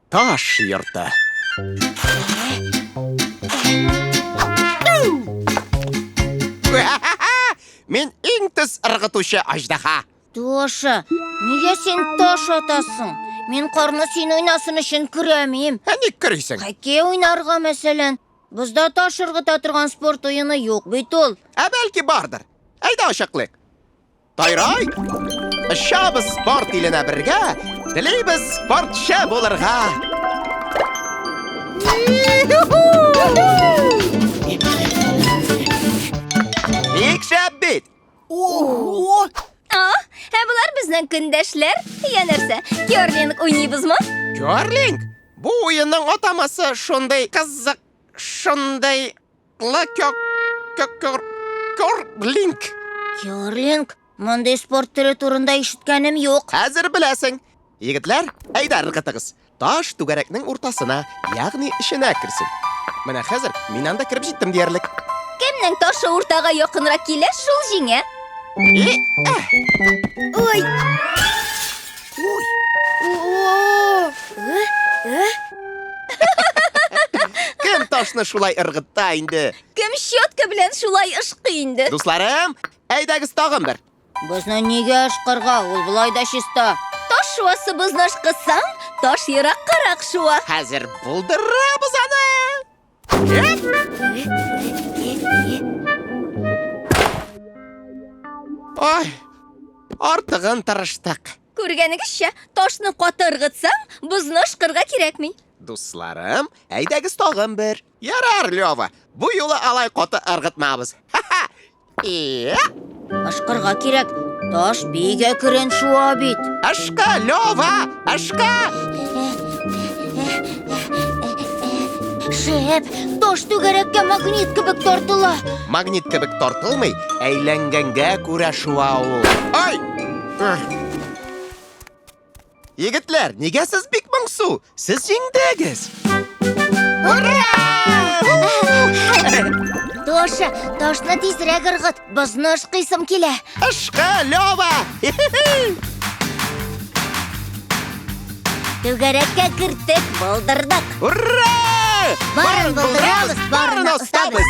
Таш йорты. Мин иң төз ыргытучы аждаһа. Тоша, нигә син таш атасың? Мин карны син уйнасын өчен көрәмим. Ә ник көрисең? Хоккей уйнарга, мәсәлән. Бозда таш ыргыта торган спорт уены юк бит ул. Ә бәлки бардыр. Әйдә ачыклыйк. Тайрай! Очабыз спорт иленә бергә, телибез спортчы булырга. Бик шәп бит! Ого! А, ә болар безнең көндәшләр. Я нәрсә, керлинг уйныйбызмы? Керлинг? Бу уенның атамасы шундый кызык, шундый Керлинг. Керлинг? Мондый спорт төре турында ишеткәнем юк. Хәзер беләсең. Егетләр, әйдә ыргытыгыз. Таш түгәрәкнең уртасына, ягъни эченә керсен. Менә хәзер мин анда кереп җиттем диярлек. Кемнең ташы уртага якынрак килә, шул җиңә. Ой! Ой! Кем ташны шулай ыргытта инде? Кем щетка белән шулай ышкый инде? Дусларым, әйдәгез тагын бер. Бозны нигә ышкырга? Ул болай да чиста. Таш шуасы бозны ышкысаң, таш ераккарак шуа. Хәзер булдырабыз аны. Ай, артыгын тырыштык. Күргәнегезчә, ташны каты ыргытсаң, бозны ышкырга кирәкми. Дусларым, әйдәгез тагын бер. Ярар, Лёва, бу юлы алай каты ыргытмабыз. Ха-ха! Ышкырга кирәк. Таш бик әкрен шуа бит. Ышка, Лёва, ышка! Шәп, таш түгәрәккә магнит кебек тартыла. Магнит кебек тартылмый, әйләнгәнгә күрә шуа ул. Ай! Егетләр, нигә сез бик моңсу? Сез җиңдегез! Ура! Тоша, ташны тизрәк ыргыт, бозны ышкыйсым килә. Ышкы, Лёва! Түгәрәккә керттек, булдырдык. Ура! Барын булдырабыз, барына остабыз.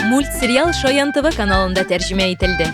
Мультсериал Шаян ТВ каналында тәрҗемә ителде.